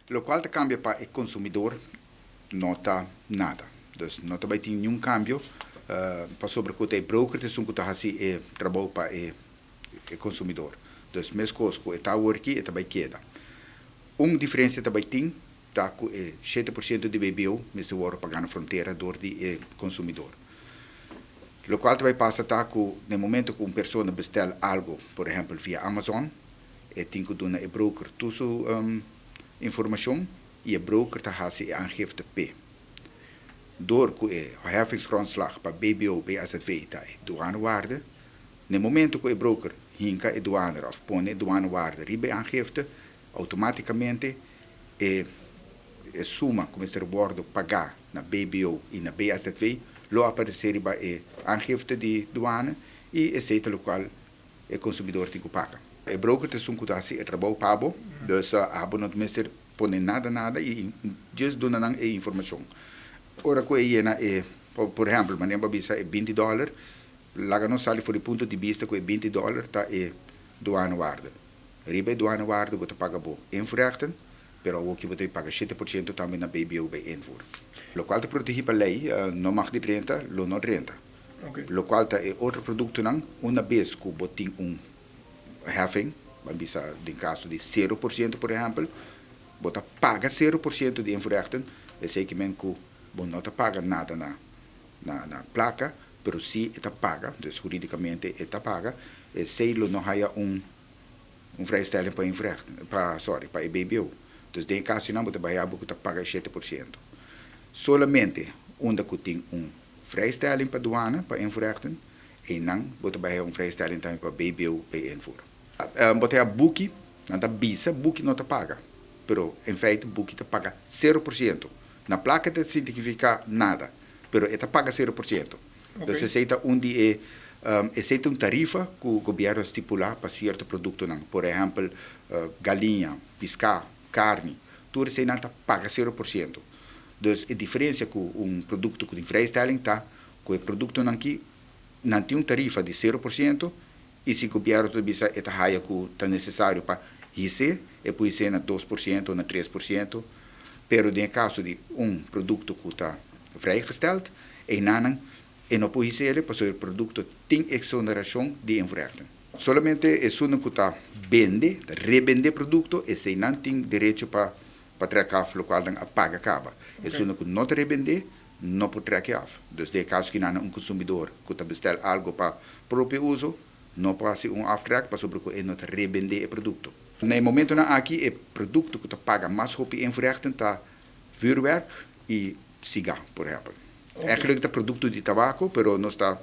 Loke ta kambia pa e konsumidó no ta nada. Dus no ta bai tin ningun kambio pasobra ku e broker ta ku ta hasi e trabou pa e konsumidó. Dus meskos ku e ta aki, e ta bai keda. Un diferensia tambe tin ta ku e 7% di BBO mester wòrdu paga na frontera dor di e konsumidó. Loke tambe pasa ta ku na momento ku un persona bestel algu, por ehèmpel via Amazon, e tin ku duna e broker tur su informashon i e broker ta hasi e aangifte p'e. Dor ku e heffingsgrondslag pa BBO, BAZV ta e douanewaarde, na momento ku e broker hinka e douane òf pone e douanewaarde riba e aangifte, outomátikamente e suma ku mester wòrdu pagá na BBO i na BAZV lo aparesé riba e aangifte di douane i esei ta loke e konsumidó tin ku paga. E broker ta esun ku ta hasi e trabou pa bo, dus abo no mester pone nada nada i just duna nan e informashon. Ora ku e yena e, por ehèmpel, manera bisa e $20, laga nos sali for di punto di bista ku e $20 ta e douanewaarde. Riba e douanewaarde bo ta paga bo invoerrechten, pero awor ku bo ta paga 7% tambe na BBO bij invoer. Loke ta protegí pa lei, no mag di drenta, lo no drenta. Loke ta e otro produktonan, un bes ku bo tin un heffing, ban bisa den kaso di 0%, por ehèmpel, bo ta paga 0% di invoerrechten, esei ke men ku bo no ta paga nada na plaka, pero si e ta paga, dus hurídikamente e ta paga, esei lo no haya un vrijstelling pa invoerrechten, pa, sorry, pa BBO. Dus den kaso nan bo ta bai ku ta paga 7%. Solamente unda ku tin un vrijstelling pa douane, pa invoerrechten, i nan bo ta bai un vrijstelling tambe pa BBO bij invoer. Bo ta buki, nan ta bisa buki no ta paga, pero in feite buki ta paga 0%. Na plaka ta signifiká nada, pero e ta paga 0%. Dus esei ta un di e esei ta un tarifa ku gobièrnu a stipulá pa sierto produktonan. Por ehèmpel, galiña, piská, karni, tur eseinan ta paga 0%. Dus e diferensia ku un produkto ku vrijstelling ta ku e produktonan aki nan tin un tarifa di 0% i si gobièrnu ta bisa e ta haya ku ta nesesario pa his'é, e por his'é na 2%, na 3%, pero den kaso di un produkto ku ta vrijgesteld, einan e no por his'é, pasobra e produkto tin eksonerashon di invoerrechten. Solamente esun ku ta bende, rebende produkto, eseinan tin derecho pa trek af loke nan a paga kaba. Esun ku no ta rebende, no por trek af. Dus den kaso ku un konsumidó ku ta bestel algu pa propio uso, no por hasi un aftrek, pasobra ku e no ta rebende e produkto. Na e momentonan aki, e produkto ku ta paga mas hopi invoerrechten ta vuurwerk i sigá, por ehèmpel. Eigenlijk ta produkto di tabako, pero nos ta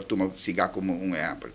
tuma sigá komo un ehèmpel.